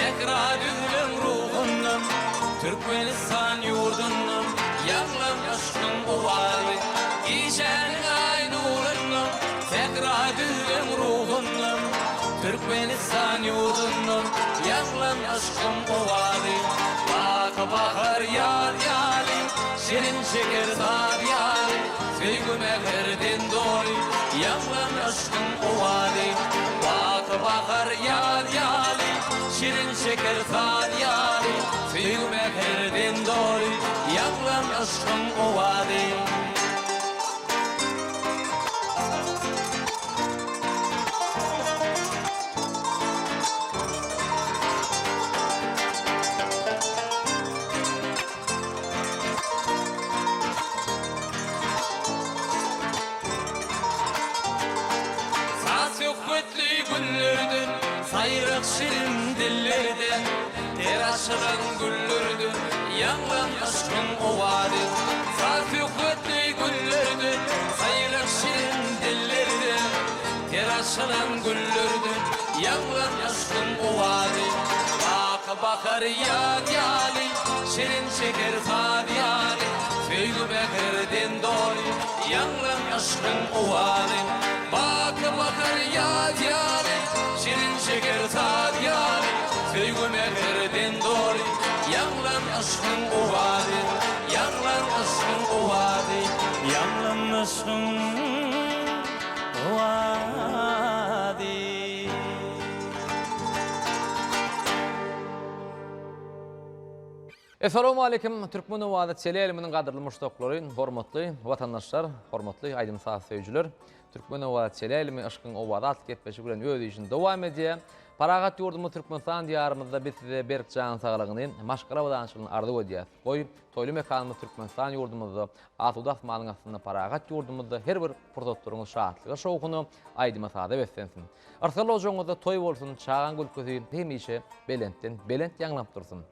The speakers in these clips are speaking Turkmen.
Sähra düzleň ruhundan, Türkmenistan ýurdundan Ýaňlan yşkyň owazy. Gijäniň aý nurundan, Sähra düzleň ruhundan, Türkmenistan ýurdundan Ýaňlan yşkyň owazy. Baky bahar ýaz ýaly, Şirin-şeker saz ýaly, Söýgi mähirden doly, Ýaňlan yşkyň owazy. Baky bahar ýaz ýaly, Şirin-şeker saz ýaly, Söýgi mähirden doly, Ýaňlan yşkyň owazy. Saz-söhbetli günlerden, saýrak şirin dillerden, Ter açylan güllerden ýaňlan yşkyň owazy. Saz-söhbetli günlerden, saýrak şirin dillerden, Ter açylan güllerden ýaňlan yşkyň owazy. Baky bahar ýaz ýaly, şirin-şeker saz ýaly, Söýgi mähirden doly ýaňlan yşkyň owazy. Baky bahar ýaz ýaly, şirin-şeker saz ýaly, Söýgi mähirden doly ýaňlan yşkyň owazy. Ýaňlan yşkyň owazy, ýaňlan yşkyň owazy. Essalawmaleýkim Türkmen owazy teleýaýlymynyň gadyrly muşdaklary, hormatly watandaşlar, hormatly aýdym-saz söýüjiler. Türkmen owazy teleýaýlymy Yşkyň owazy atly gepleşik bilen öz işini dowam edýär. Parahat ýurdumyz Türkmenistan diýarymyzda biz size berk jan saglygyny, maşgala abadançylygyny arzuw edýäs. Goý, toýly mekanymyz Türkmenistan ýurdumyzda, asuda asmanyň astynda parahat ýurdumyzda her bir pursatlaryňyz şatlyga, şowhuna, aýdyma-saza beslensin. Yrsgal ojagyňyzda toý bolsun, çagaň gülküsi hemişe belentden belent ýaňlanyp dursun.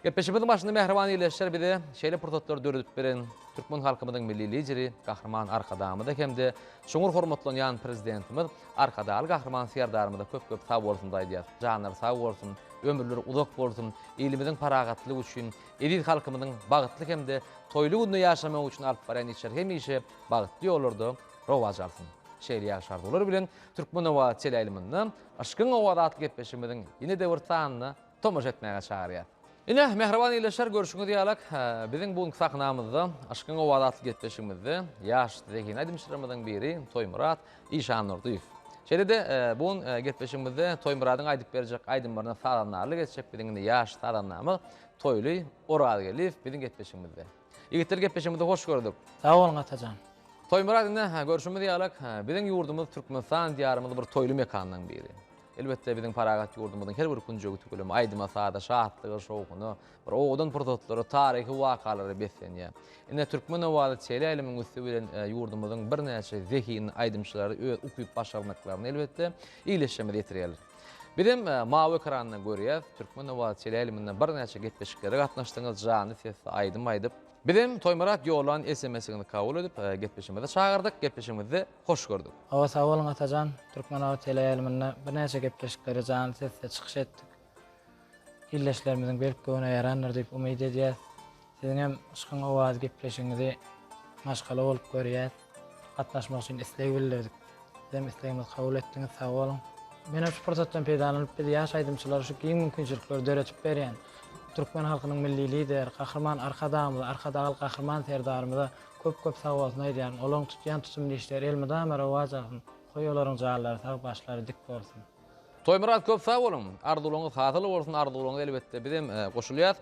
Gepleşigimiziň başynda mähriban ildeşler bize şeýle pursatlary döredip beren türkmen halkymyzyň Milli Lideri Gahryman Arkadagymyza hem-de çuňňur hormatlanýan Prezidentimiz Arkadagly Gahryman Serdarymyza köp-köp sag bolsun aýdýarys. Janlary sag bolsun, ömürleri uzak bolsun, ilimiziň parahatlygy üçin, eziz halkymyzyň bagtly hem-de toýly günde ýaşamagy üçin alyp barýan işleri hemişe bagtly ýollarda rowaç alsyn. Şeýle ýagşy arzuwlar bilen Türkmen owazy teleýaýlymynda Yşkyň owazy atly gepleşigimiziň ýene-de bir sanyna tomaşa etmäge çagyrýar. Ine, mähriban ildeşler, görşüňiz ýalak, biziň bu günki sahnamyzda Yşkyň owazy atly gepleşigimizde ýaş zehin aýdymçylarymyzyň biri Toýmyrat Işandurdyýew. Şeýle-de, bu gün gepleşigimizde Toýmyradyň aýdyp berjek aýdymlaryna sazandarlyk etjek biziň indi ýaş sazandamyz Toýly Orazgeldiýew biziň gepleşigimizde. Ýigitler gepleşigimizi hoş gördük. Sag boluň Atajan. Toýmyrat indi görşümiz ýalak, biziň ýurdumyz Türkmenistan diýarymyz bir toýly mekanlaryň biri. Elbetde biziň parahat ýurdumyzyň her bir künjegi tüweleme aýdyma-saza, şatlyga, şowhuna, bir owadan pursatlara, taryhy wakalara beslenýär. Ine Türkmen owazy teleýaýlymyň üsti bilen ýurdumyzyň birnäçe zehinli aýdymçylary öz ukyp-başarnyklaryny elbetde ildeşlerimize ýetirýärler. Bizem mawy ekrandan görýäs, Türkmen owazy teleýaýlymynda birnäçe gepleşiklere gatnaşdyňyz, janly sesli aýdym aýdyp. Bizem Toýmyrat ýollan SMS-iňizi kabul edip, gepleşigimize çagyrdyk, gepleşigimizde hoş gördük. Hawa sag boluň Atajan, Türkmen owazy teleýaýlymynda birnäçe gepleşiklere janly sesde çykyş etdik. Ildeşlerimiziň belk göwne ýarandyr diýip umyt edýäs. Siziňem Yşkyň owazy gepleşigiňizi maşgala bolup görýäs. Gatnaşmak üçin isleg bildirdik. Sizem islegimizi kabul etdiňiz, sag boluň. Menem şu pursatdan peýdalanyp biz ýaş aýdymçylara şu giň mümkinçilikleri döretip berýän türkmen halkynyň Milli Lideri Gahryman Arkadagymyza, Arkadagly Gahryman Serdarymyza köp-köp sagbolsun aýdýaryn. Olaryň tutýan tutumly işleri elmydama rowaç alsyn. Goý olaryň janlary sag, başlary dik bolsun. Toýmyrat köp sag boluň. Arzuwlaryňyz hasyl bolsun, arzuwlaryňyza elbetde bizem goşulýas.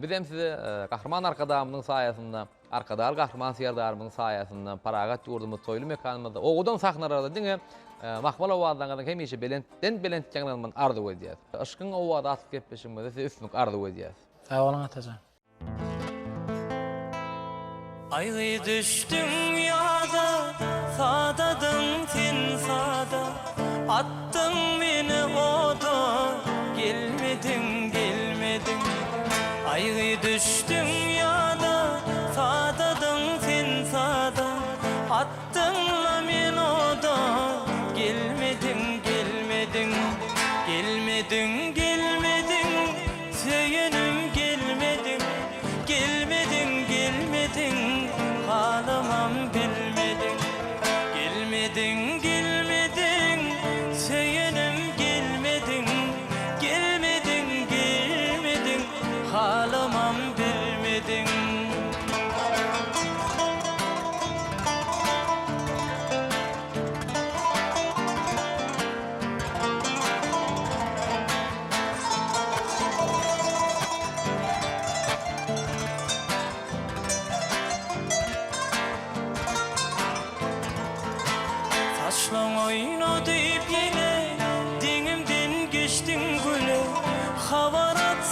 Bizem size Gahryman Arkadagymyzyň saýasynda, Arkadagly Gahryman Serdarymyzyň saýasynda, parahat ýurdumyz, toýly mekanymyzda, owadan sahnalarda diňe mahmal owazlaryňyzyň hemişe belentden belent ýaňlanmagyny arzuw edýäs. Yşkyň owazy atly gepleşigimizde size üstünlik arzuw edýäs. Sag boluň Atajan. Aýgy düşdüň ýada, sadadyň sen sada, Atdyň meni oda, gelmediň, gelmediň. Aýgy düşdüň ýada, sadadyň sen sada, Atdyň-la meni oda, gelmediň, gelmediň. Gelmediň, gelmediň.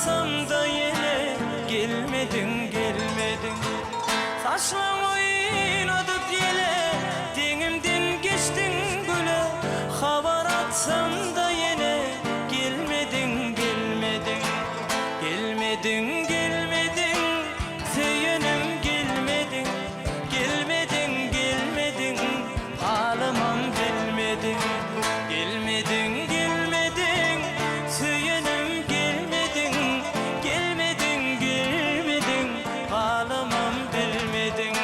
atsam-da ýene gelmediň, gelmediň. Saçlaň oýnadyp ýele, deňimden geçdiň güle. Habar atsam-da ýene gelmediň, gelmediň. Gelmediň, gelmediň, söýenim gelmediň. Gelmediň, gelmediň, halymam bilmediň. Gelmediň, gelmediň, söýenim gelmediň. Gelmediň, gelmediň, halymam bilmediň.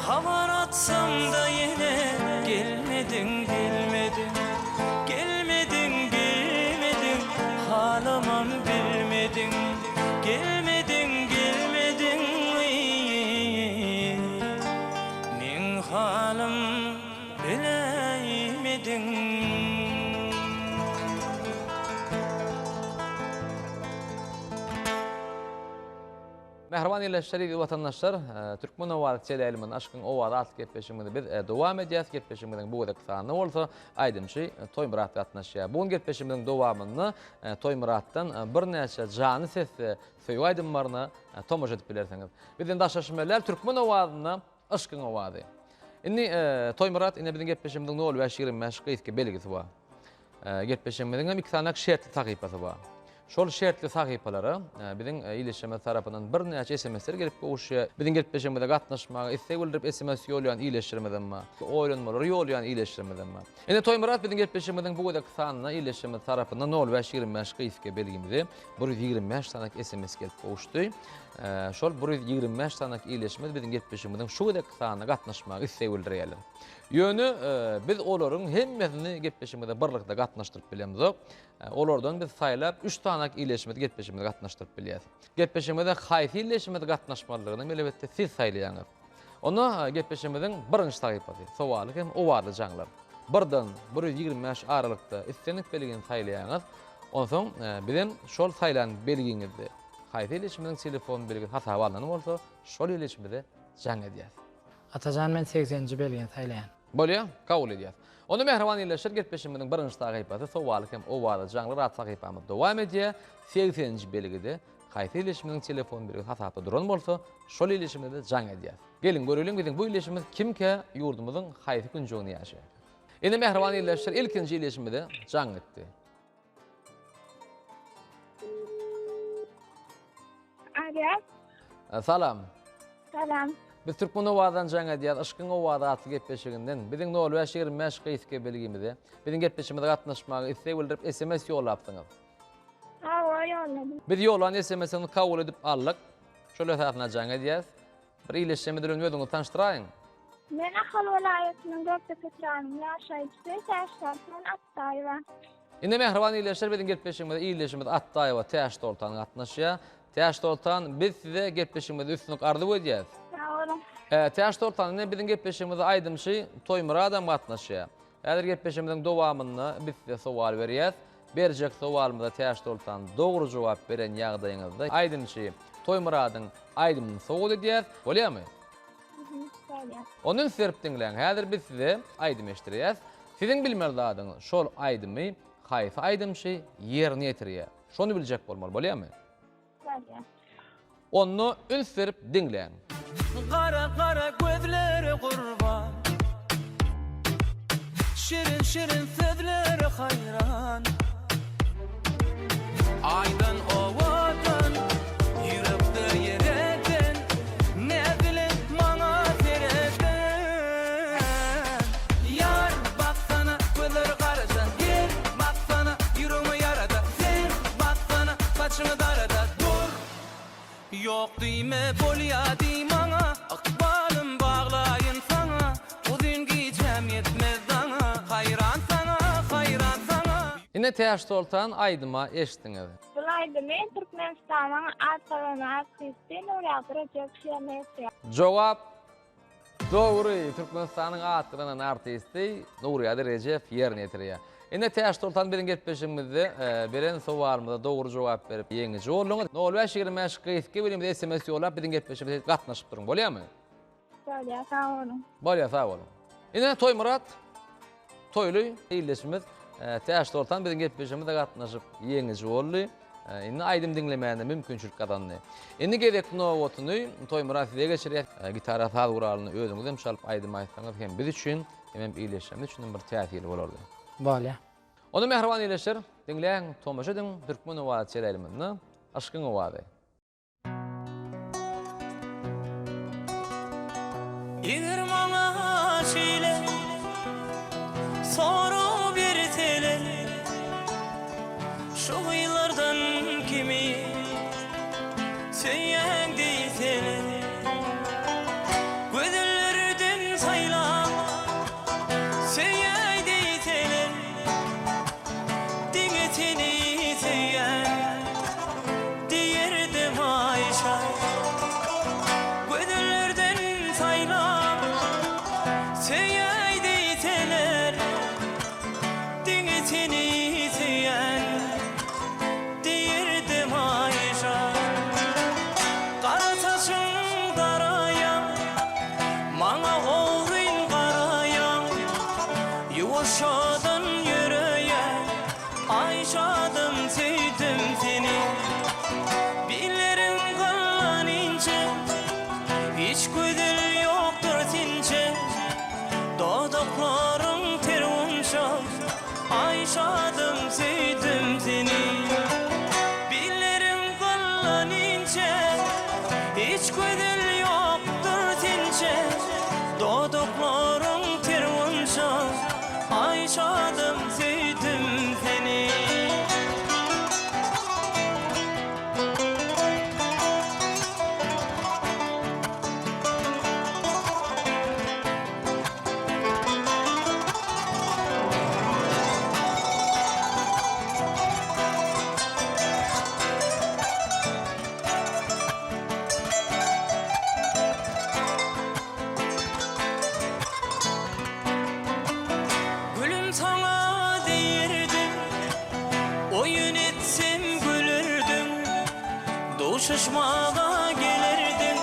Habar atsam-da ýene gelmediň, gelmediň. Gelmediň, gelmediň, halymam bilmediň. Gelmediň, gelmediň, meň halym biläýmediň. Mähriban ildeşler, eziz watandaşlar, Türkmen owazy teleýaýlymynda Yşkyň owazy atly gepleşigimizi biz dowam edýäris. Gepleşigimiziň bu gezekki sanyna bolsa aýdymçy Toýmyrat gatnaşýar. Bu gün gepleşigimiziň dowamynda Toýmyratdan birnäçe janly sesde söýgi aýdymlaryna tomaşa edip bilersiňiz. Bizden daşlaşmaly däl, Türkmen owazynda Yşkyň owazy. Indi Toýmyrat, ine biziň gepleşigimiziň nol bäş 25 gysga belgisi bar. Gepleşigimiziň hem iki sany şertli sahypasy bar. Şol şertli sahypalara biziň ildeşlerimiz tarapyndan birnäçe SMS-ler gelip gowuşýar. Biziň gepleşigimize gatnaşmaga isleg bildirip SMS ýollaýan ildeşlerimiz hem bar. Oýlanmalary ýollaýan ildeşlerimiz hem bar. Indi Toýmyrat biziň gepleşigimiziň bu gezekki sanyna ildeşlerimiz tarapyndan nol bäş 25 gysga belgimize 125 sany SMS gelip gowuşdy. Şol 125 sany ildeşimiz biziň gepleşigimiziň şu gezekki sanyna gatnaşmaga isleg bildirýärler. Ýöne biz olaryň hemmesini gepleşigimize birlikde gatnaşdyryp bilemzok. Olardan biz saýlap üç sany ildeşimizi gepleşigimize gatnaşdyryp bilýäris. Gepleşigimize haýsy ildeşimiz gatnaşmalydygyny elbetde siz saýlaýaňyz. Onda gepleşigimiziň birinji sahypasy, sowally hem owazly jaňlar. Birden 125 aralykda islendik belgini saýlaýaňyz. Onsoň bizem şol saýlan belgiňizde haýsy ildeşimiziň telefon belgisi hasaba alnan bolsa, şol ildeşimize jaň edýäs. Atajan men segseninji belgini saýlaýan. Bolýa, kabul edýäs. Onda mähriban ildeşler gepleşigimiziň birinji sahypasy Sowally hem owazly jaňlar atly sahypamyz dowam edýär. Segseninji belgide haýsy ildeşimiziň telefon belgisi hasapda duran bolsa, şol ildeşimize jaň edýäs. Geliň göreliň biziň bu ildeşimiz kimkä, ýurdumyzyň haýsy künjeginde ýaşaýar. Indi mähriban ildeşler ilkinji ildeşimize jaň etdi. Alo. Salam. Salam. Biz Türkmen owazydan jaň edýäris. Yşkyň owazy atly gepleşiginden. Biziň nol bäş 25 gysga belgimize biziň gepleşigimize gatnaşmaga isleg bildirip SMS ýollapsyňyz. Hawa, ýolladym. Biz ýollan SMS-iňizi kabul edip aldyk. Şol esasynda jaň edýäris. Bir ildeşlerimiz bilen özüňizi tanyşdyraýyň. Men Ahal welaýatynyň Gökdepe etrabynyň ýaşaýjysy Täçsoltan Atdaýewa. Indi mähriban ildeşler biziň gepleşigimize ildeşimiz Atdaýewa Täçsoltan gatnaşýar. Täçsoltan biz size gepleşigimizde üstünlik arzuw edýäs. Sag boluň. Täçsoltan indi biziň gepleşigimize aýdymçy Toýmyradam gatnaşýar. Häzir gepleşigimiziň dowamynda biz size sowal berýäs. Berjek sowalymyza Täçsoltan dogry jogap beren ýagdaýyňyzda aýdymçy Toýmyradyň aýdymyny sowgat edýäs. Bolýarmy? Bolýar. Onda üns berip diňläň. Häzir biz size aýdym eşdirýäs. Siziň bilmeli zadyňyz şol aýdymy haýsy aýdymçy ýerine ýetirýär. Şony biljek bolmaly, bolýarmy? Bolýar. Onda üns berip diňläň. Gara gara gözlere gurban Şirin şirin sözlere haýran Aýdan owadan ýürekde ýer eden Näzile maňa sereden Ýar baksana gözleri garaja Gel baksana ýüregime ýarada Sen baksana saçyňy darada Dur Ýok diýme bolýa diý maňa Ykbalym baglaýyn saňa Uzyn gijäm ýetmez daňa Haýran saňa haýran saňa. Ine Täçsoltan aýdyma eşitdiňiz. Bul aýdymy Türkmenistanyň at gazanan artisti Nurýagdy Rejepow ýerine ýetirýär. Jogap dogry Türkmenistanyň at gazanan artisti Nurýagdy Rejepow ýerine ýetirýär. Ine Täçsoltan biziň gepleşigimizde beren sowalymyza dogry jogap berip ýeňiji bolduňyz. Nol bäş 25 42 birimize sms ýollap biziň gepleşigimize gatnaşyp duruň. Bolýarmy? Bolýar, sag boluň. Bolýar, sag boluň. Ine Toýmyrat Toýly ildeşimiz Täçsoltan biziň gepleşigimize gatnaşyp ýeňiji boldy. Indi aýdym diňlemäne mümkinçilik gazandy. Indi gezek nobatyny Toýmyrat size geçirýär. Gitara saz guralyny özüňiz hem çalyp aýdym aýtsaňyz hem biz üçin hemem ildeşlerimiz üçin hem bir täsirli bolardy. Bolýar. Onda mähriban ildeşler, diňläň, tomaşa ediň Türkmen owazy çeläýlimizde Yşkyň owazy. Eger maňa şeýle sorag berseler, Şu gyzlardan kimi söýýäň diýseler, Gözellerden saýlap söýäý diýseler, Diňe seni söýýän diýerdim Aýşa. Gözellerden saýlap söýäý diýseler, Diňe seni söýýän diýerdim Aýşa. Gara saçyň garaýaň, maňa ogryn garaýaň, Ýuwaşjadan ýöreýäň, Aýşadym söýdüm seni. Billeriň gyllan inçe, Hiç gözel ýokdur sençe. Dodaklaryň ter gunça, Aýşadym söýdüm seni. Billeriň gyllan inçe, Hiç gözel ýokdur sençe. Dodaklaryň ter gunça, Aýşadym söýdüm seni. Gülüm saňa diýerdim, Oýun etsem gülerdiň, Duşuşmaga gelerdiň,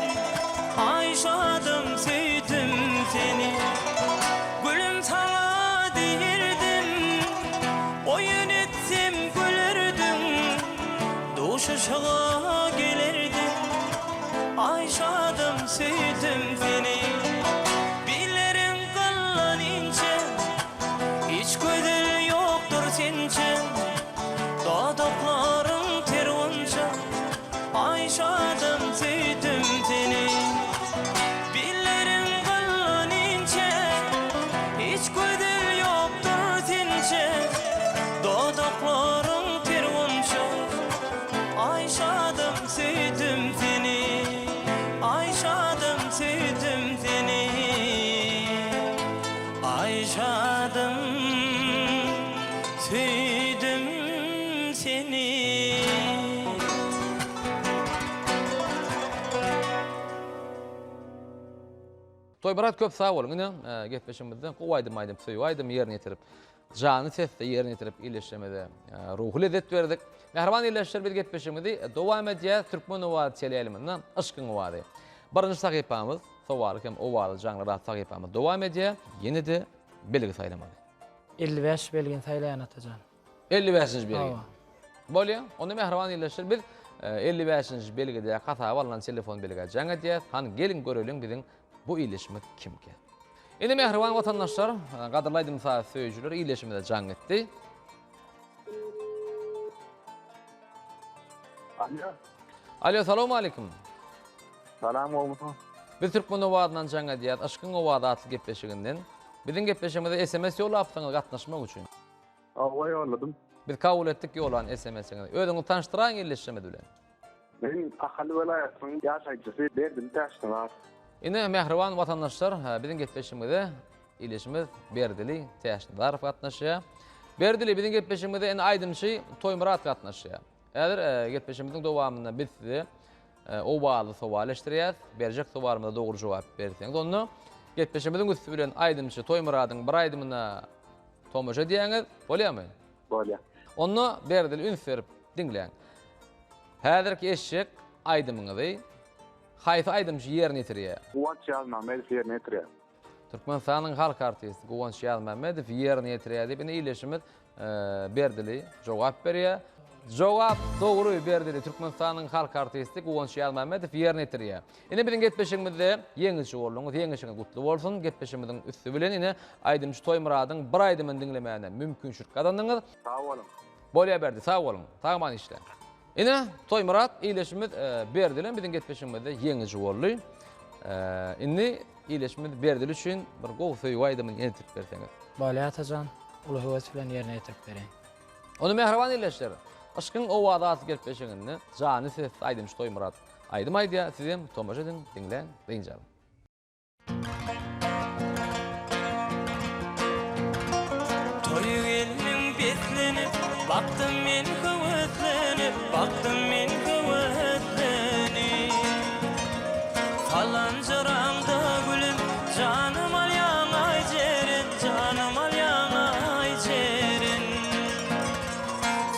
Aýşadym söýdüm seni. Gülüm saňa diýerdim, Oýun etsem gülerdiň, Duşuşyga gelerdiň, Aýşadym söýdüm seni. Billeriň gyllan inçe, Hiç gözel ýokdur sençe, Dodaklaryň ter gunça, Aýşadym söýdüm seni. Billeriň gyllan inçe, Hiç gözel ýokdur sençe, Dodaklaryň ter gunça, Aýşadym söýdüm seni. Aýşadym söýdüm seni. Aýşadym söýdüm seni. Toýmyrat köp sag boluň ine gepleşigimizde gowy aýdym aýdyp söýgi aýdymy ýerine ýetirip jany sesde ýerine ýetirip ildeşlerimize ruhy lezzet berdik. Mähriban ildeşler biz gepleşigimizi dowam edýäs Türkmen owazy teleýaýlymynda Yşkyň owazy. Birinji sahypamyz Sowal hem owazly jaňlar atly sahypamyz dowam edýär. Ýene-de belgi saýlamaly. 55 belgini saýlaýan Atajan. 55-nji belgi. Hawa. Bolýar. Onda mähriban ildeşler biz 55-nji belgidäki hasaba alnan telefon belgä jaň edýäs. Hany geliň göreliň biziň bu ildeşimiz kimkä? Indi mähriban watandaşlar, gadyrly aýdym-saz söýüjiler ildeşimize jaň etdi. Alo. Alo, salowmalikim. Salam gowmysyňyz? Biz Türkmen owazyndan jaň edýäs, Yşkyň owazy atly gepleşiginden. Biziň gepleşigimize sms ýollapsyňyz gatnaşmak üçin. Hawa ýolladym. Biz kabul etdik ýollan sms-iňizi. Özüňizi tanyşdyraýyň ildeşlerimiz bilen. Men Ahal welaýatynyň ýaşaýjysy Berdili Täçnazar. Ine mähriban watandaşlar biziň gepleşigimize ildeşimiz Berdili Täçnazarow gatnaşýar. Berdili biziň gepleşigimize indi aýdymçy Toýmyrat gatnaşýar. Häzir gepleşigimiziň dowamynda biz size owazly sowal eşdirýäs. Berjek sowalymyza dogry jogap berseňiz, onda gepleşigimiziň üsti bilen aýdymçy Toýmyradyň bir aýdymyna. tomaşa edýäňiz. Bolýarmy? Bolýar. Onda Berdili üns berip diňläň. Häzirki eşjek aýdymyňyzy haýsy aýdymçy ýerine ýetirýär? Guwanç Ýazmämmedow ýerine ýetirýär. Türkmenistanyň halk artisti Guwanç Ýazmämmedow ýerine ýetirýär diýip indi ildeşimiz Berdili jogap berýär. Jogap dogry Berdili Türkmenistanyň halk artisti Guwanç Ýazmämmedow ýerine ýetirýär. Ine biziň gepleşigimizde ýeňiji bolduňyz, ýeňişiňiz gutly bolsun. Gepleşigimiziň üsti bilen ine aýdymçy Toýmyradyň bir aýdymyny diňlemäne mümkinçilik gazandyňyz. Sag boluň. Bolýar Berdi sag boluň. Sag-aman işläň. Ine, Toýmyrat ildeşimiz Berdilem biziň gepleşigimizde ýeňiji boldy. Indi ildeşimiz Berdil üçin bir gowy söýgi aýdymyny ýerine ýetirip berseňiz. Bolýar Atajan, uly höwes bilen ýerine ýetirip bereýin. Onda mähriban ildeşler, Yşkyň owazy atly gepleşiginde janly sesli aýdymçy Toýmyrat aýdym aýdýar, sizem tomaşa ediň, diňläň, dynç alyň. Toý gelniň beslenip, bakdym men höweslenip, bakdym men höweslenip. Salanjyraňda gülüm, janym alýaň aý jeren, janym alýaň aý jeren.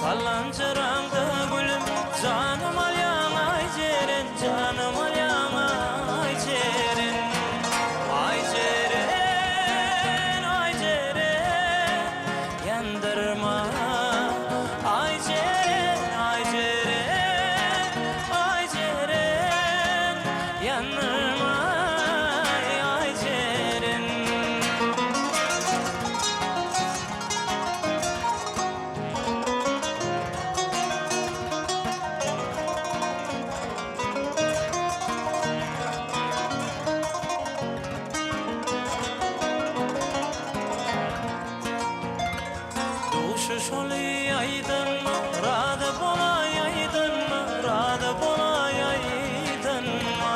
Sallanjyraňda gülüm, janym alýaň aý jeren, janym alýaň aý jeren. Aý jeren, aý jeren, ýandyrma. Aý jeren, aý jeren, aý jeren, ýandyrma, aý jeren. Duşuşaly aýdanma, razy bolaý aýdanma, razy bolaý aýdanma.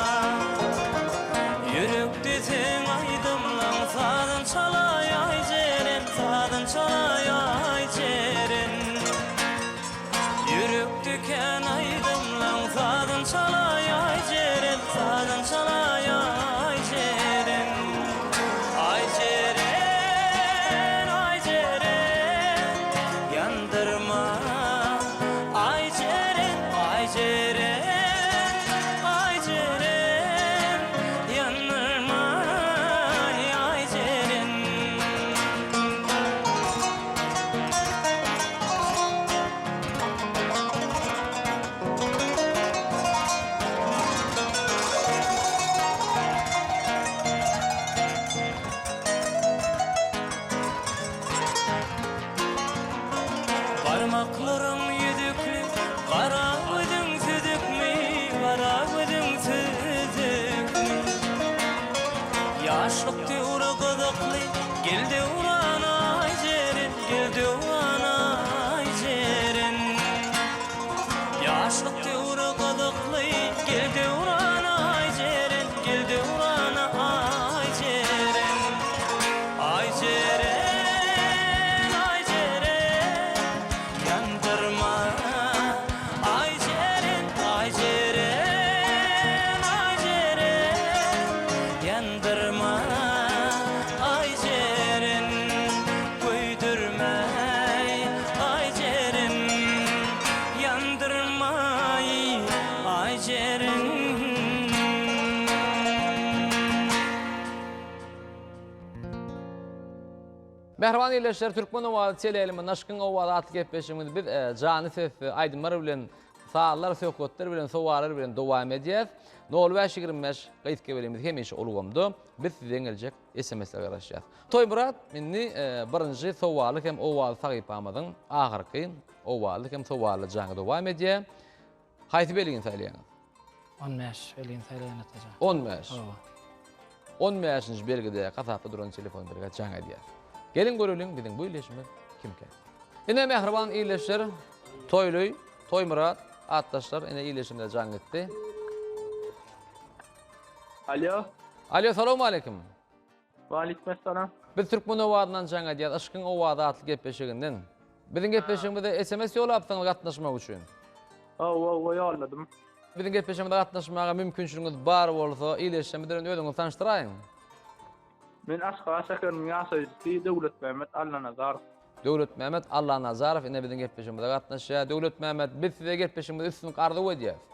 Ýürekde seň aýdymlaň sazyn çalaý aý jeren, sazyn çalaý aý jeren. Ýürekde kän aýdymlaň sazyn çalaý aý jeren, sazyn çalaý aý jeren. Aý jeren, aý jeren, ýandyrma. Aý jeren, aý jeren, aý jeren, ýandyrma, aý jeren. Barmaklaryň ýüzükli, gara gözüň süzükmi, gara gözüň süzükmi? Ýaşlyk döwri gyzykly, gel döwran aý jeren, gel döwran aý jeren. Ýaşlyk döwri gyzykly, gel döwran aý jeren, gel döwran aý jeren. Aý jeren, aý jeren, ýandyrma. Aý jeren, aý jeren, aý jeren, ýandyrma. Aý jeren, köýdürmäý, aý jeren, ýandyrmaý, aý jeren. Mähriban ildeşler, Türkmen owazy teleýaýlymynda Yşkyň owazy atly gepleşigimizi biz janly sesli aýdymlar bilen, sazlar, söhbetler bilen, sowallar bilen dowam edýäs. Nol bäş 25 gysga belgimiz hemişe ulgamda. Biz sizden geljek SMS-lere garaşýas. Toýmyrat, indi birinji sowally hem owazly sahypamyzyň ahyrky owazly hem sowally jaňy dowam edýär. Haýsy belgini saýlaýaňyz? 15 belgini saýlaýan Atajan. 15. Hawa. 15-nji belgide hasapda duran telefon belgä jaň edýär. Geliň göreliň biziň bu ildeşimiz kimkä? Ine mähriban ildeşler, Toýly, Toýmyrat atdaşlar ine ildeşimize jaň etdi. Alo. Alo, salowmaleýkim. Waleýkim-essalam. Biz Türkmen owazyndan jaň edýäs, Yşkyň owazy atly gepleşiginden. Biziň gepleşigimize SMS ýolapsyňyz gatnaşmak üçin. Hawa, hawa ýolladym. Biziň gepleşigimize gatnaşmaga mümkinçiligiňiz bar bolsa, ildeşlerimiz bilen özüňizi tanyşdyraýyň. Men Aşgabat şäheriniň ýaşaýjysy Döwletmämmet Allanazarow. Döwletmämmet Allanazarow ine biziň gepleşigimize gatnaşýar. Döwletmämmet, biz size gepleşigimizde üstünlik arzuw edýäris.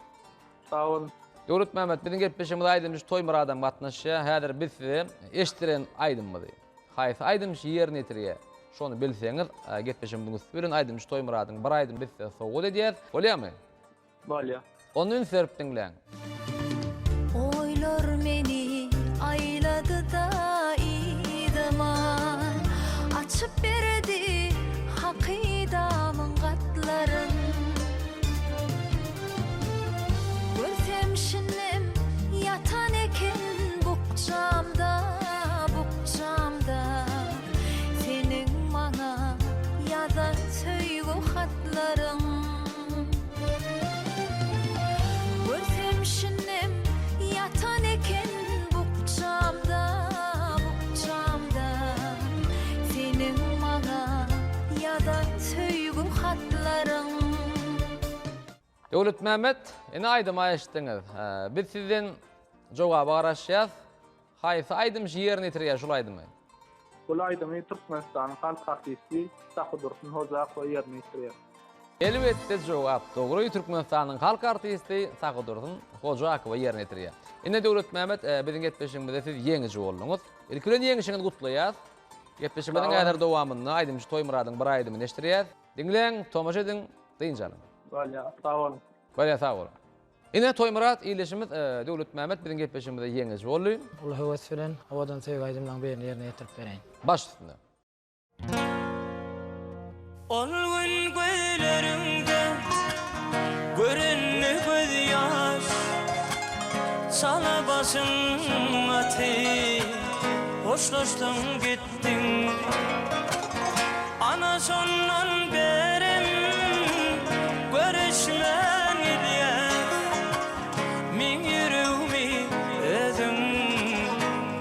Sag boluň. Döwletmämmet, biziň gepleşigimize aýdymçy Toýmyradam gatnaşýar. Häzir biz size eşitdiren aýdymymyzy, haýsy aýdymçy ýerine ýetirýär, şony bilseňiz, gepleşigimiziň üsti bilen aýdymçy Toýmyradyň bir aýdymyny biz size sowgat edýäris. Bolýarmy? Bolýa. Onda üns berip diňläň. Oýlar meni aýlady-da yzyma, Açyp berdi hakydamyň gatlaryn. Görsem şindem ýatan eken bukjamda, bukjamda, Seniň maňa ýazan söýgi hatlaryň. Görsem şindem ýatan eken bukjamda, bukjamda Seniň maňa ýazan söýgi hatlaryň. Döwletmämmet, ine aýdyma eşitdiňiz. Biz sizden jogaba garaşýas. Haýsy aýdymçy ýerine ýetirýär şul aýdymy? Bul aýdymy Türkmenistanyň halk artisti Sahydursun Hojakowa ýerine ýetirýär. Elbetde jogap dogry Türkmenistanyň halk artisti Sahydursun Hojakowa ýerine ýetirýär. Ine Döwletmämmet biziň gepleşigimizde siz ýeňiji bolduňyz. Ilki bilen ýeňişiňizi gutlaýas. Gepleşigimiziň häzir dowamynda aýdymçy Toýmyradyň bir aýdymyny eşdirýäs. Diňläň, tomaşa ediň, dynç alyň. Bolýar, sag boluň. Bolýar, sag boluň. Ine Toýmyrat ildeşimiz Döwletmämmet biziň gepleşigimizde ýeňiji boldy. Uly höwes bilen Owadan söýgi aýdymlaryň birini ýerine ýetirip bereýin. Baş üstüne. Ol gün gözleriňde göründi gözýaş, Çala başyň atyp hoşlaşdyň gitdiň. Ana şondan bärem görüşmän gelýäs, Meň ýüregimi özüň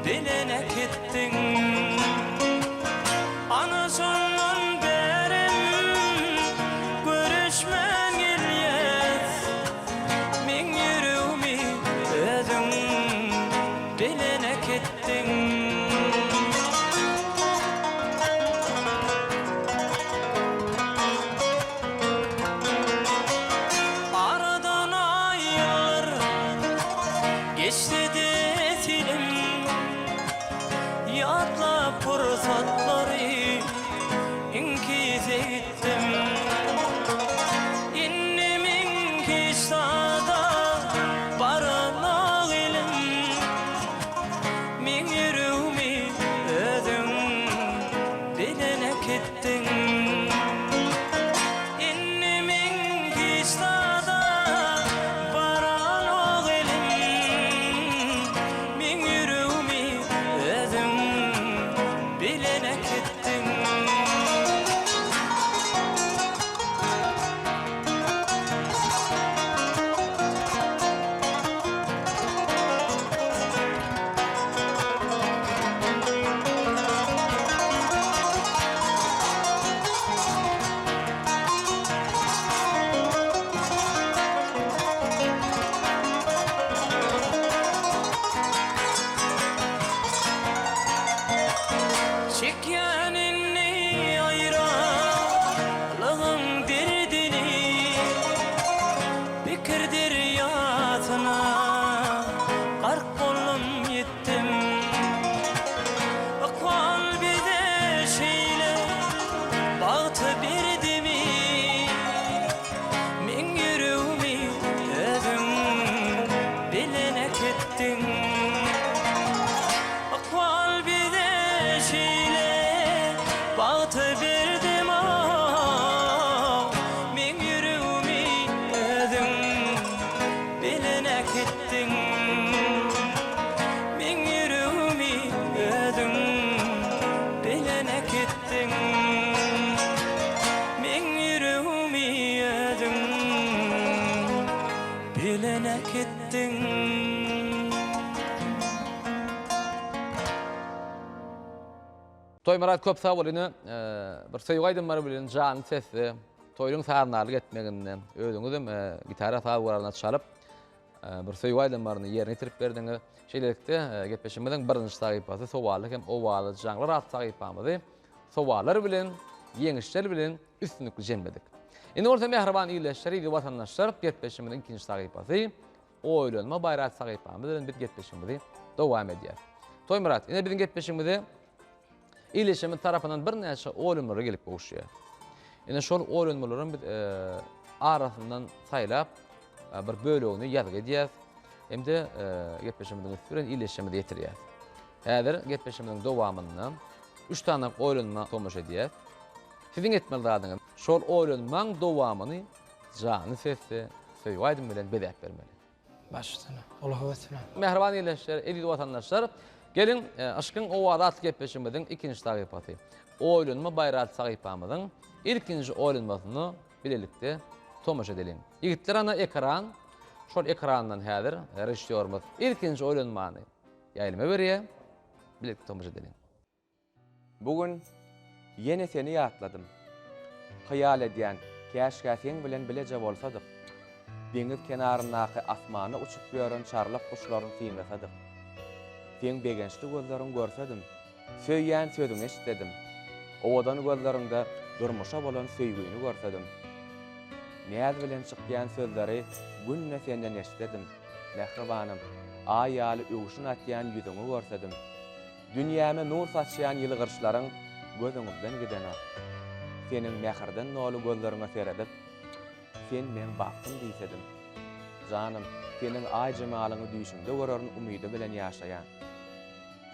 bilen äkitdiň. Ana şondan bärem görüşmän gelýäs, Meň ýüregimi özüň bilen äkitdiň. Aradan aýlar geçse-de senem Ýatlap pursatlary iňkise gitdim. Indi meň hiç zada baranok elim. Meň ýüregimi özüň bilen äkitdiň. Indi meň hiç zada baranok elim. Meň ýüregimi özüň bilen äkitdiň. Çekýän indi aýralygyň derdini, Pikir derýasyna gark boldum ýitdim. Ykbal bize şeýle bagty berdimi? Meň ýüregimi özüň bilen äkitdiň. Ykbal bize şeýle bagty berdimi-ow? Meň ýüregimi özüň bilen äkitdiň. Meň ýüregimi özüň bilen äkitdiň. Meň ýüregimi özüň bilen äkitdiň. Toýmyrat köp sag bol ine bir söýgi aýdymlary bilen janly sesde toýuň sazandarlyk etmeginde özüňizem gitara saz guralyna çalyp. bir söýgi aýdymlaryny ýerine ýetirip berdiňiz. Şeýlelikde, gepleşigimiziň birinji sahypasy Sowally hem owazly jaňlar atly sahypamyzy sowallar bilen, ýeňişler bilen üstünlikli jemledik. Indi bolsa mähriban ildeşler, eziz watandaşlar, gepleşigimiziň ikinji sahypasy Oýlanma baýragy sahypamyz bilen biz gepleşigimizi dowam edýäris. Toýmyrat, ine biziň gepleşigimize ildeşlerimiz tarapyndan birnäçe oýlanmalar gelip gowuşýar. Ine şol oýlanmalaryň biz arasyndan saýlap bir bölegini ýazgy edýäris hem-de gepleşigimiziň üsti bilen ildeşlerimize ýetirýäris. Häzir gepleşigimiziň dowamynda üç sany oýlanma tomaşa edýäris. Siziň etmeli zadyňyz şol oýlanmaň dowamyny janly sesde söýgi aýdym bilen bezäp bermeli. Baş üstüne. Uly höwes bilen. Mähriban ildeşler, eziz watandaşlar, geliň, Yşkyň owazy atly gepleşigimiziň ikinji sahypasy, Oýlanma baýry atly sahypamyzyň ilkinji oýlanmasyna bilelikde tomaşa edeliň. Ýigitler ana ekran, şol ekrandan häzir režissýorymyz ilkinji oýlanmany ýaýlyma berýär. Bilelikde tomaşa edeliň. Bu gün ýene seni ýatladym. Hyýal edýän, käşgä seň bilen bileje bolsadyk. Deňiz kenaryndaky asmanda uçup ýören çarlak guşlaryny synlasadyk. Seň begençli gözleriňi görsedim. Söýýän sözüňi eşitsedim. Owadan gözleriňde durmuşa bolan söýgini görsedim. Näz bilen çykýan sözleri günde senden eşitsedim. Mähribanym, aý ýaly öwşün atýan ýüzüňi görsedim. Dünýäme nur saçýan ýylgyryşlaryň göz öňümden gidenok. Seniň mähirden doly gözleriňe seredip, Sen meň bagtym diýsedim. Janym, seniň aý jemalyňy düýşümde görerin umydy bilen ýaşaýan.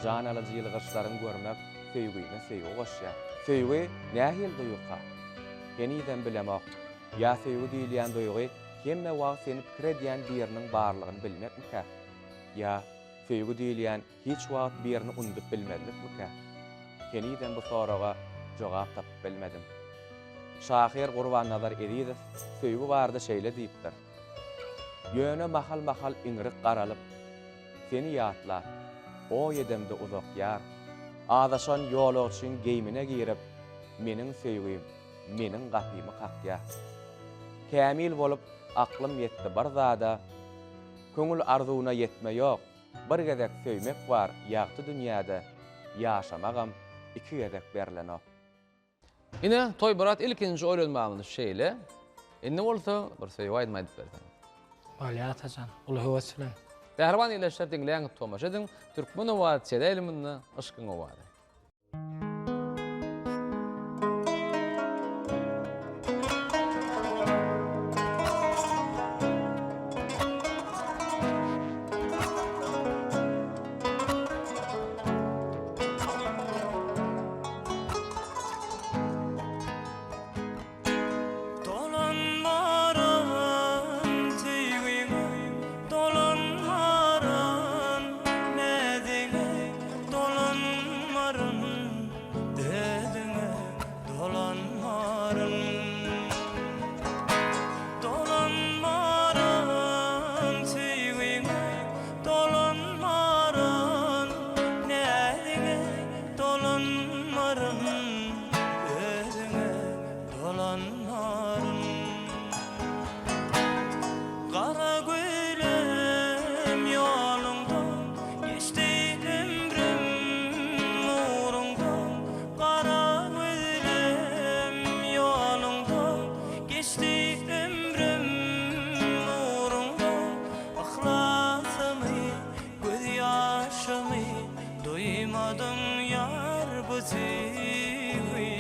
Jan alyjy ýylgyryşlaryňy görmek söýgime söýgi goşýar. Söýgi nähili duýgyka? Henizem bilemok. Ýa söýgi diýilýän duýgy hemme wagt seni pikir edýän biriniň barlygyny bilmekmikä? Ýa söýgi diýilýän Hiç wagt birini unudyp bilmezlikmikä? Henizem bu soraga jogap tapyp bilmedim. Şahyr Gurbannazar Ezizow söýgi barada şeýle diýipdir, Ýöne mahal-mahal iňrik garalyp, Seni ýatlap, oý edemde uzak ýar. Azaşan ýolagçyň geýmine girip, Meniň söýgim meniň gapymy kakýar. Kämil bolup aklym ýetdi bir zada, Köňül arzuwyna ýetme ýok, Bir gezek söýmek bar ýagty dünýäde ýaşamagam iki gezek berlenok. Ine, Toýmyrat ilkinji oýlanmamyz şeýle. Indi bolsa bir söýgi aýdym aýdyp berseňiz. Bolýar Atajan, uly höwes bilen. Mähriban ildeşler diňläň, tomaşa ediň, Türkmen owazy teleýaýlymynda Yşkyň owazy. Dolanmaryn söýgiňe, dolanmaryn näziňe, dolanmaryn özüňe, dolanmaryn. Dolanmaryn söýgiňe, dolanmaryn näziňe, dolanmaryn özüňe, Dolanmaryn Gara gülüm ýoluňda Geçdi ömrüm nuruňda Gara gülüm ýoluňda Geçdi ömrüm nuruňda Yhlasymy Gözýaşymy duýmadyň ýar bu söýgimi.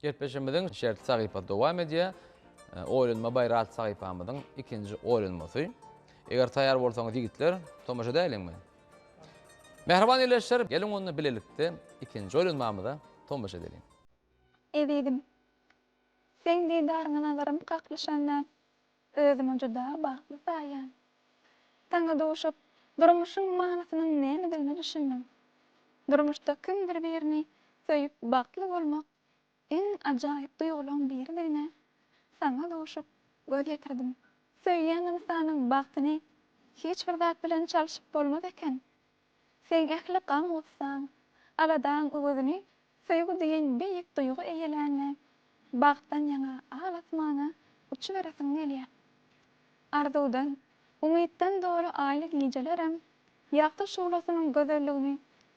Gepleşigimiziň şertli sahypasy dowam edýär. Oýlanma baýry atly sahypamyzyň ikinji oýlanmasy. Eger taýýar bolsaňyz ýigitler, tomaşa edäýeliňmi? Mähriban ildeşler, geliň onda bilelikde ikinji oýlanmamyza tomaşa edeliň. Ezizim, seň didaryňa nazarym kaklyşanda özümi juda bagtly saýýan. Saňa duşup, durmuşyň manysynyň nämedigine düşündim. Durmuşda kimdir birini söýüp bagtly bolmak iň ajaýyp duýgularyň biridigine saňa duşup göz ýetirdim. Söýýän ynsanyň bagtyny hiç bir zat bilen çalşyp bolmaz eken. Seň ähli gam-gussaň, aladaň öwezini söýgi diýen beýik duýgy eýelände, bagtdan ýaňa al asmana uçuberesiň gelýär. Arzuwdan, umytdan doly aýly gijelerem ýagty şuglasynyň gözelligini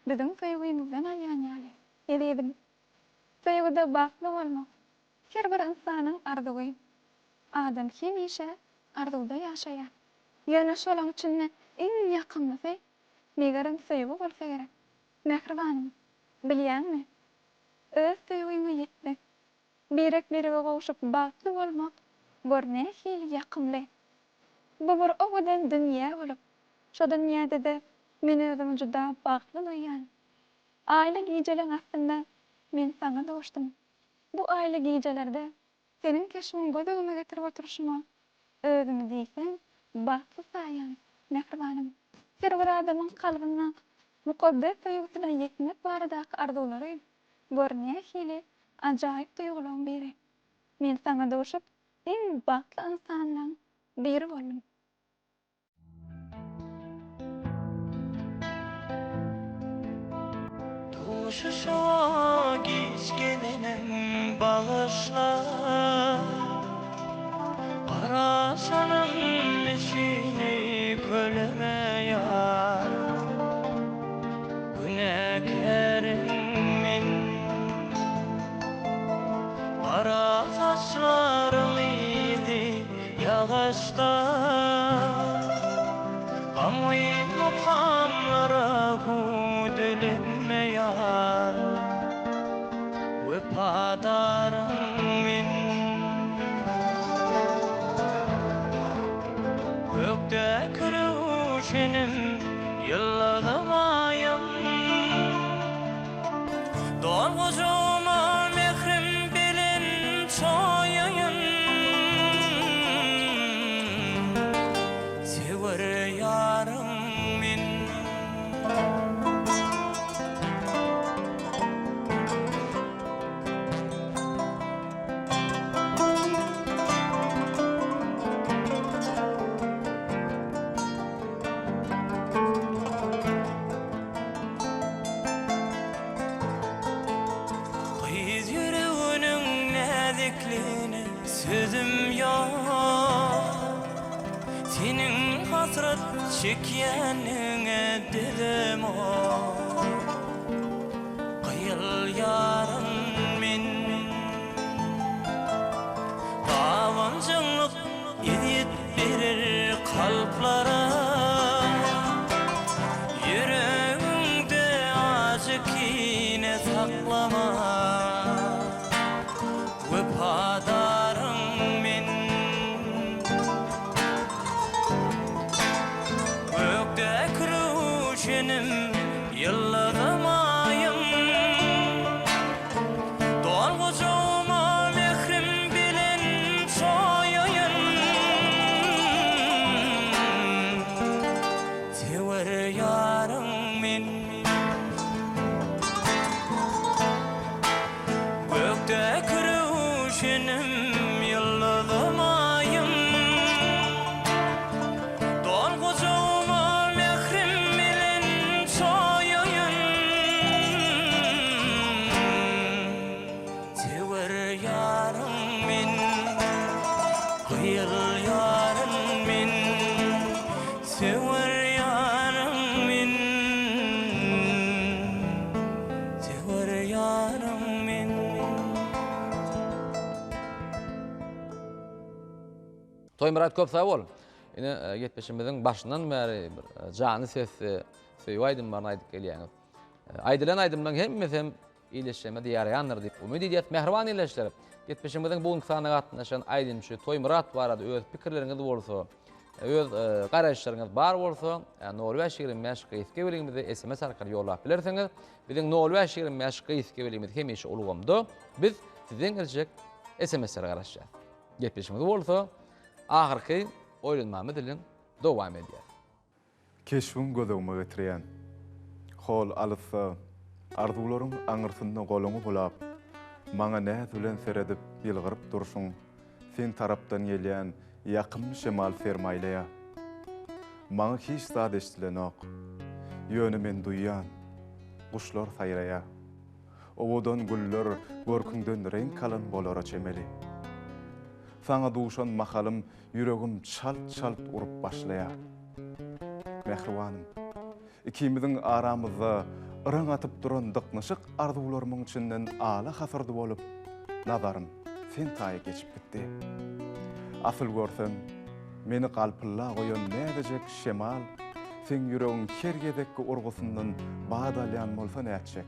biziň söýgimizden alýan ýaly. Ezizim, söýgüde bagtly bolmak her bir ynsanyň arzuwy. Adam hemişe arzuwda ýaşaýar. Ýöne şolaň içinde iň ýakymlysy megerem söýgi bolsa gerek. Mähribanym, bilýäňmi, öz söýgiňe ýetmek, birek-birege gowşup bagtly bolmak gör nähili ýakymly. Bu bir owadan dünýä bolup, şo dünýäde-de men özümi juda bagtly duýýan. Aýly gijeleň astynda men saňa duşdum. Bu aýly gijelerde Seniň keşbiňi göz öňüme getirip oturyşyma özümi diýseň bagtly saýýan, mähribanym. Her bir adamyň kalbynda mukaddes söýgüsine ýetmek baradaky arzuwlary, gör, nähili ajaýyp duýgularyň biri. Men saňa duşup, iň bagtly ynsanlaň biri boldum. Duşuşyga giç gelenim bagyşla Garaşanym üçin köleme ýar Günäkärim men Gara saçlaryň yzy Ýagaçda gamgyn mukamlara hüwdülenme ýar, Wepadarym men. Gökdäki röwşenim, ýyldyzym aýym. Dol gujagyma mährim bilen çoýaýyn. Söwer ýaryň men. Gyz ýüreginiň näzikligine sözüm ýok. Seniň hasrat çekýäniňe dözemok. Gyýylýaryn men. Gabanjaňlyk Ezýet berer kalplara Ýüregiňde ajy kine saklama Wepadarym men Gökdäki röwşenim Ýyldyzym aýym Dol gujagyma mährim bilen çoýaýyn. Söwer ýaryň men. Gökdäki röwşenim, ýyldyzym, aýym. Dol gujagyma mährim bilen çoýaýyn. Söwer ýaryň men, gyýylýaryn men. Söwer ýaryň men, söwer ýaryň men. Toýmyrat köp sag bol. Ine gepleşigimiziň başyndan bäri bir jany sesli söýgi aýdymlaryny aýdyp gelýäňiz. Aýdylan aýdymlaryň hemmesi hem. Ildeşlerimize ýaraýandyr diýip umyt edýäris. Mähriban ildeşler, gepleşigimiziň bu günki sanyna gatnaşan aýdymçy Toýmyrat barada öz pikirleriňiz bolsa, öz garaýyşlaryňyz bar bolsa, nol bäş 25 gysga belgimize sms arkaly ýollap bilersiňiz. Biziň nol bäş 25 gysga belgimiz hemişe ulgamda. Biz sizden geljek SMS-lere garaşýarys. Gepleşigimizi bolsa ahyrky oýlanmamyz bilen dowam edýäris. Keşbiň göz öňüme getirýän. Hol alysda, arzuwlaryň aňyrsynda goluňy bulap, maňa näz bilen seredip ýylgyryp durşuň, sen tarapdan gelýän ýakymly şemal sermaýlaýar. Maňa hiç zat eşdilenok. Ýöne men duýýan, guşlar saýraýar. Owadan güller görküňden reňk alan bolara çemeli. Saňa duşan mahalym ýüregim çalt-çalt urup başlaýar. Mähribanym, ikimiziň aramyzda yraň atyp duran dyknyşyk arzuwlarymyň içinden ala hasyrdy bolup, nazarym sen taýa geçip gitdi. Asyl görsem, meni galpylla goýan näzijek şemal seň ýüregiň her gezekki urgusyndan bat alýan bolsa nätjek?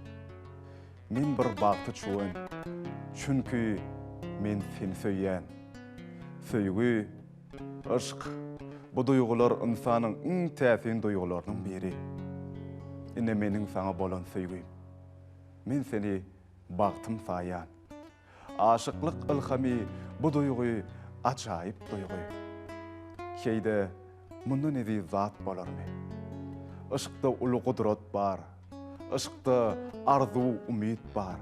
Men bir bagty çüwen. Çünki men seni söýýän. Söýgi, yşk, bu duýgular ynsanyň iň täsin duýgularynyň biri. Ine meniň saňa bolan söýgim. Men seni bagtym saýýan. Aşyklyk ylhamy bu duýgy ajaýyp duýgy. Heý-de mundan eziz zat bolarmy? Yşkda uly gudrat bar. Yşkda arzuw-umyt bar.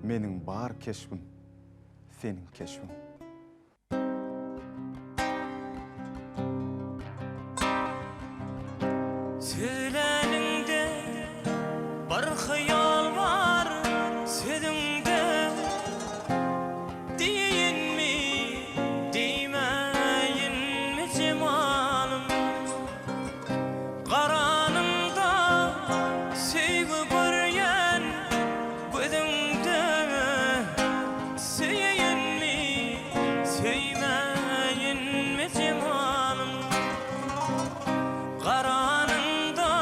Meniň bar keşbim, seniň keşbiň. Söýläniňde bir hyýal bar sözüňde Diýeýinmi, diýmäýinmi jemalym Garanyňda söýgi görýän gözüňde Söýeýinmi, söýmäýinmi jemalym Garanyňda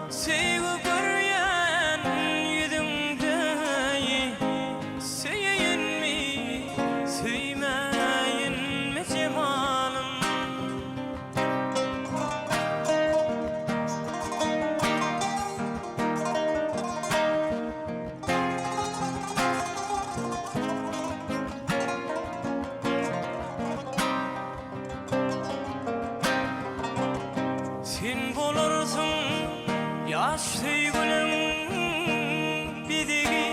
söýgi görýän ýüzüňde Söýeýinmi, söýmäýinmi jemalym. Sen bolarsyň ýaş söýgüliň bezegi,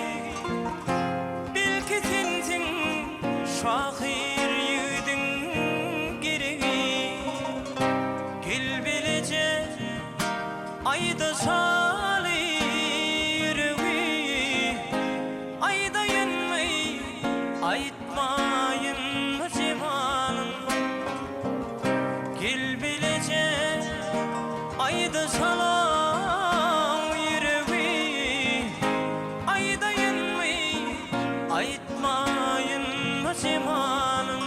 Belki sensiň şahyr ýigidiň geregi. Gel bileje aýdaşaly ýüregi, Aýdaýynmy, aýtmaýynmy jemalym? Gel bileje aýdaşalyň ýüregi, Aýdaýynmy, aýtmaýynmy jemalym?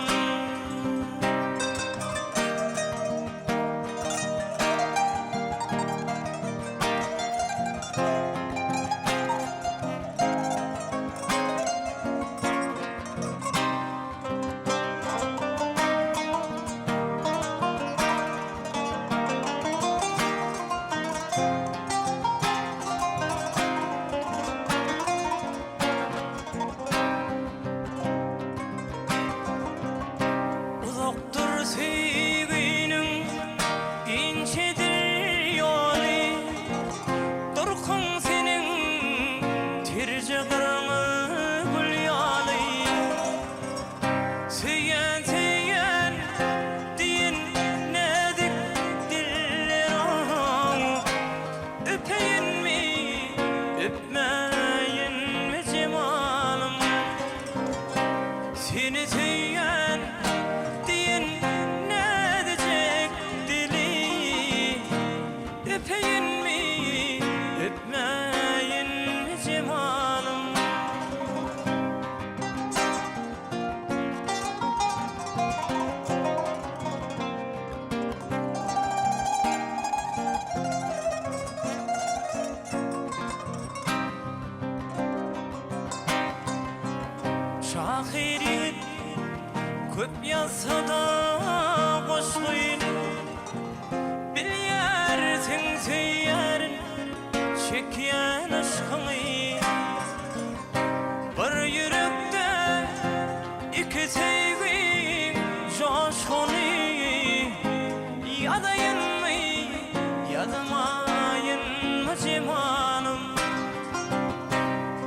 Köp ýazsa-da goşgyny, Bilýärsiň söýýärin, çekýän yşkyňy. Bir ýürekde iki söýgiň joşguny, Ýazaýynmy, ýazmaýynmy jemalym?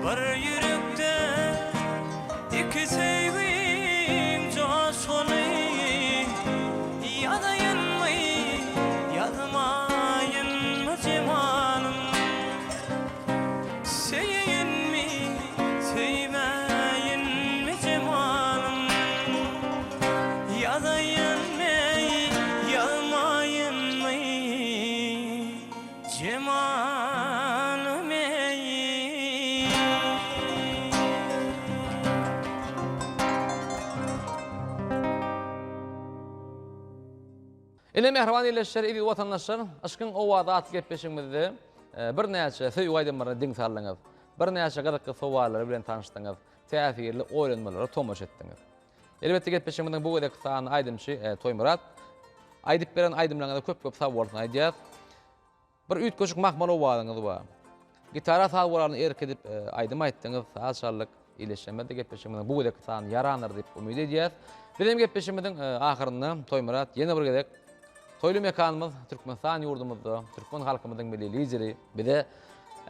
Bir ýürekde iki söýgiň joşguny, Ýazaýynmy, ýazmaýynmy jemalym? Söýeýinmi, söýmäýinmi jemalym? Ýazaýynmy, ýazmaýynmy jemalym eý? Ine mähriban ildeşler, eziz watandaşlar, Yşkyň owazy atly gepleşigimizde birnäçe söýgi aýdymlaryna diň saldyňyz. Birnäçe gyzykly sowallary bilen tanyşdyňyz, täsirli oýlanmalara tomaşa etdiňiz. Elbetde gepleşigimiziň bu gezekki sanyny aýdymçy Toýmyrat aýdyp beren aýdymlaryňyza köp-köp sag bolsun aýdýas. Bir üýtgeşik mahmal owazyňyz bar. Gitara saz guralyna erk edip aýdym aýtdyňyz, saz çaldyk. Ildeşlerimiz-de gepleşigimiziň bu gezekki sanyny ýarandyr diýip umyt edýäs. Biz hem gepleşigimiziň ahyrynda Toýmyrat ýene bir gezek toýly mekanymyz Türkmenistan ýurdumyzda türkmen halkymyzyň Milli Lideri bize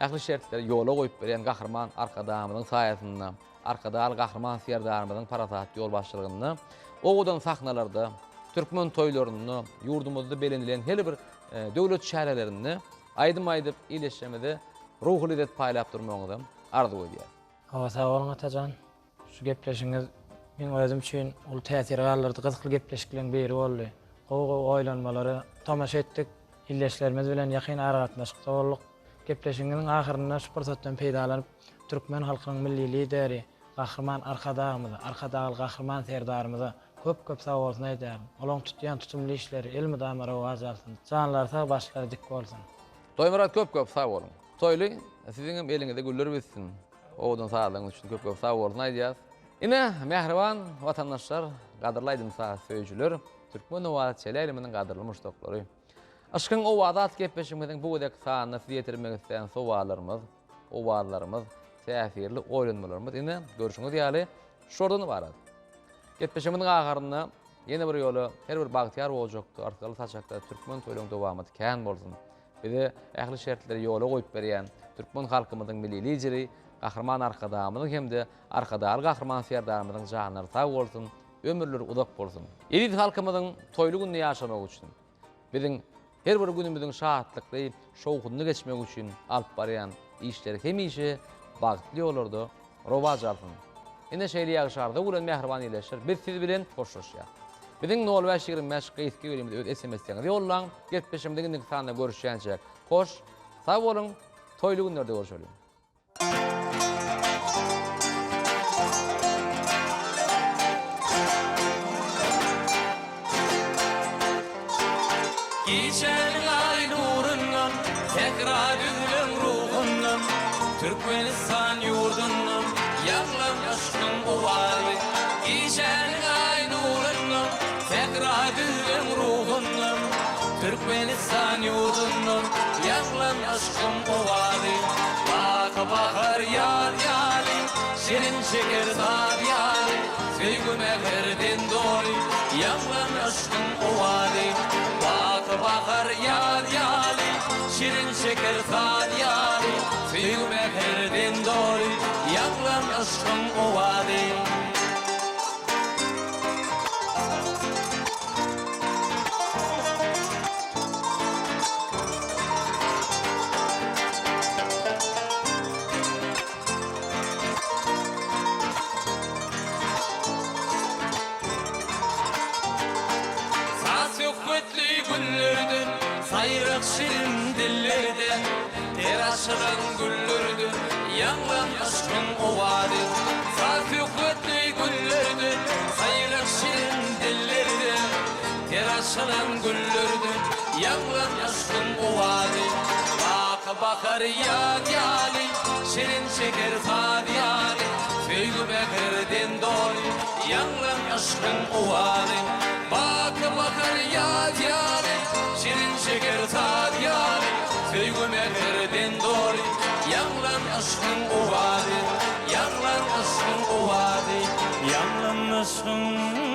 ähli şertleri ýola goýup berýän Gahryman Arkadagymyzyň saýasynda, Arkadagly Gahryman Serdarymyzyň parasatly ýolbaşçylygynda owadan sahnalarda, türkmen toýlarynda, ýurdumyzda belenilen her bir döwlet çärelerinde aýdym aýdyp, ildeşlerimize ruhy lezzet paýlap durmagyňyzam arzuw edýäris. Hawa sag boluň Atajan. Şu gepleşigiňiz meň özüm üçin uly täsir galdyrdy, gyzykly gepleşikleriň biri boldy. Gowy-gowy oýlanmalara tomaşa etdik, ildeşlerimiz bilen ýakyn aragatnaşykda bolduk. Gepleşigiňiziň ahyrynda şu pursatdan peýdalanyp, türkmen halkynyň Milli Lideri Gahryman Arkadagymyza, Arkadagly Gahryman Serdarymyza köp-köp sagbolsun aýdýaryn. Olaň tutýan tutumly işleri elmydama rowaç alsyn. Janlary sag, başlary dik bolsun. Toýmyrat köp-köp sag boluň. Toýly, siziňem eliňize güller bitsin. Owadan sazlaryňyz üçin köp-köp sag bolsun aýdýas. Ine, mähriban watandaşlar, gadyrly aýdym-saz söýüjiler, Türkmen owazy teleýaýlymynyň gadyrly muşdaklary. Yşkyň owazy atly gepleşigimiziň bu gezekki sanynda size ýetirmek isleýän sowallarymyz, owazlarymyz, täsirli oýlanmalarymyz ine, görşüňiz ýaly, şulardan ybarat. Gepleşigimiziň ahyrynda ýene bir ýola her bir bagtyýar ojakda, arkaly saçakda türkmen toýlaryň dowamaty kän bolsun! Bize ähli şertleri ýola goýup berýän türkmen halkymyzyň Milli Lideri Gahryman Arkadagymyzyň hem-de Arkadagly Gahryman Serdarymyzyň janlary sag bolsun, ömürleri uzak bolsun! Eziz halkymyzyň toýly günde ýaşamagy üçin, biziň her bir günümiziň şatlykly, şowhunly geçmegi üçin alyp barýan işleri hemişe bagtly ýollarda rowaç alsyn! Ine şeýle ýagşy arzuw bilen mähriban ildeşler biz siz bilen hoşlaşýas. Biziň nol bäş 25 gysga belgimize öz SMS-leriňizi ýollaň. Gepleşigimiziň indiki sanynda görüşýänçäk hoş, sag boluň, toýly günlerde görşeliň! Gijäniň aý nurundan, Sähra düzleň ruhundan, Türkmenistan ýurdundan Ýaňlan yşkyň owazy. Gijäniň aý nurundan, Sähra düzleň ruhundan, Türkmenistan ýurdundan Ýaňlan yşkyň owazy. Baky bahar ýaz ýaly, Şirin-şeker saz ýaly, Söýgi mähirden doly, Ýaňlan yşkyň owazy. Baky bahar ýaz ýaly, Şirin-şeker saz ýaly, Söýgi mähirden doly, Ýaňlan yşkyň owazy. Saz-söhbetli günlerden, saýrak şirin dillerden, Ter açylan güllerden ýaňlan yşkyň owazy. Saz-söhbetli günlerden, saýrak şirin dillerden, Ter açylan güllerden ýaňlan yşkyň owazy. Baky bahar ýaz ýaly, şirin-şeker saz ýaly, Söýgi mähirden doly. Ýaňlan yşkyň owazy. Baky bahar ýaz ýaly, Şirin şeker saz ýaly, Söýgi mähirden doly. Ýaňlan yşkyň owazy, Ýaňlan yşkyň owazy. Ýaňlan yşkyň.